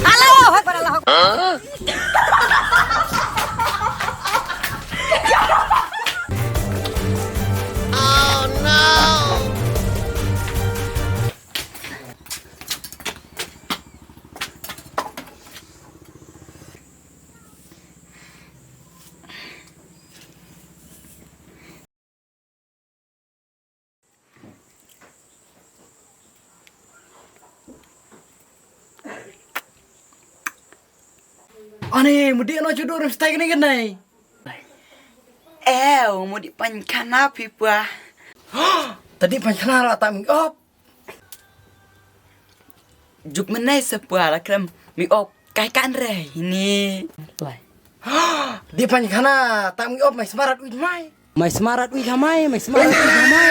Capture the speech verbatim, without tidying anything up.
Allahu Akbar, Allahu Akbar. Ani, mudi no judo rem stai kene kene. Eh, mudi pan khana phi pua. Tadi pan khana la tam op. Juk menai sepua la krem mi op kai kan re ini. Lai. Di pan khana tam op mai smarat uj mai. Mai smarat uj hamai, mai smarat uj hamai.